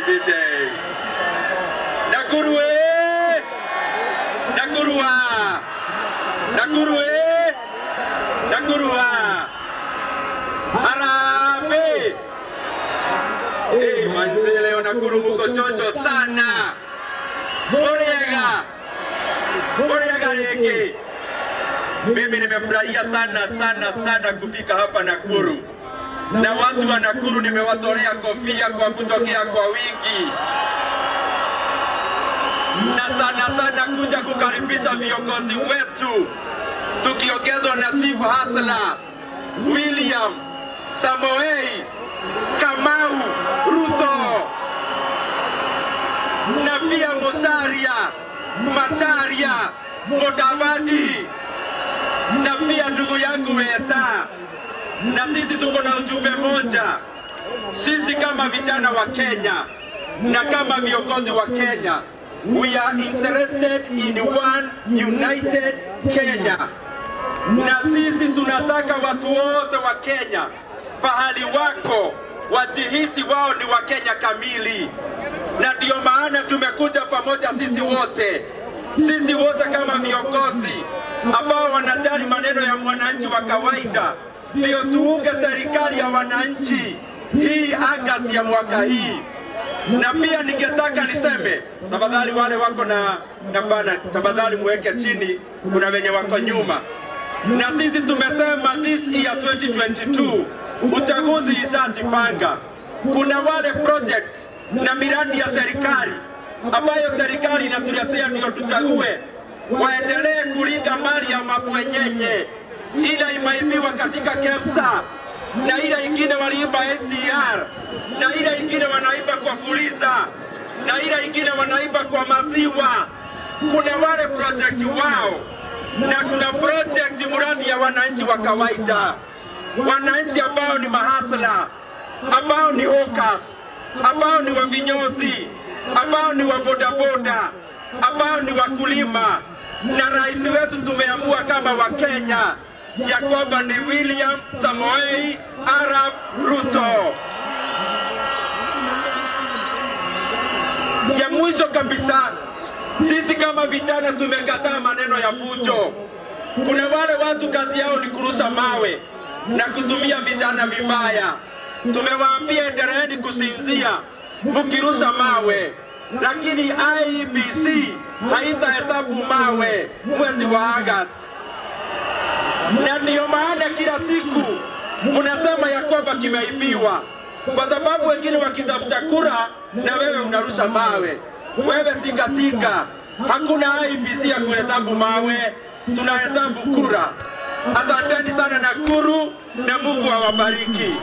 DJ. Nakuru eh! Nakuru ah! Nakuru eh! Nakuru ah! Harambee! Eh, manze leo Nakuru muko chocho sana. Muriega! Muriega rĩngĩ. Mimi nimefurahia sana sana sana kufika hapa Nakuru. Na watu wa Nakuru nimewatolea kofia kwa kutokea kwa wingi. Na sana sana kuja kukaribisha viongozi wetu, tukiongezwa na Chief Hustler William Samoei Kamau Ruto, na pia Musalia Macharia Mudavadi, na pia ndugu yangu Weta. Na sisi tuko na ujumbe moja. Sisi kama vijana wa Kenya na kama viongozi wa Kenya, we are interested in one united Kenya. Na sisi tunataka watu wote wa Kenya pahali wako wajihisi wao ni wa Kenya kamili. Na ndio maana tumekuja pamoja sisi wote. Sisi wote kama viongozi ambao wanajali maneno ya mwananchi wa kawaida, ndio tuunge serikali ya wananchi hii Agosti ya mwaka hii. Na pia ningetaka niseme, tafadhali wale wako na bana, tafadhali muweke chini, kuna wenye wako nyuma. Na sisi tumesema this year 2022 uchaguzi ishajipanga. Kuna wale projects na miradi ya serikali ambayo serikali inatuletea ndio tuchague, waendelee kulinda mali ya mabwenyenye ila imeibiwa katika KEMSA, na ila ingine waliiba STR, na ila ingine wanaiba kwa Fuliza, na ila ingine wanaiba kwa maziwa. Kuna wale project wao, na kuna project mradi ya wananchi wa kawaida, wananchi ambao ni mahasla, ambao ni hawkers, ambao ni wavinyozi, ambao ni wabodaboda, ambao ni wakulima. Na rais wetu tumeamua kama wa Kenya ya kwamba ni William Samoei Arap Ruto. Ya mwisho kabisa, sisi kama vijana tumekataa maneno ya fujo. Kuna wale watu kazi yao ni kurusha mawe na kutumia vijana vibaya. Tumewaambia endeleeni kusinzia mkirusha mawe, lakini IEBC haitahesabu mawe mwezi wa Agosti. Na ndio maana kila siku mnasema ya kwamba kimeibiwa, kwa sababu wengine wakitafuta kura na wewe unarusha mawe. Wewe tika tika, hakuna IEBC ya kuhesabu mawe, tunahesabu kura. Asanteni sana Nakuru, na Mungu awabariki.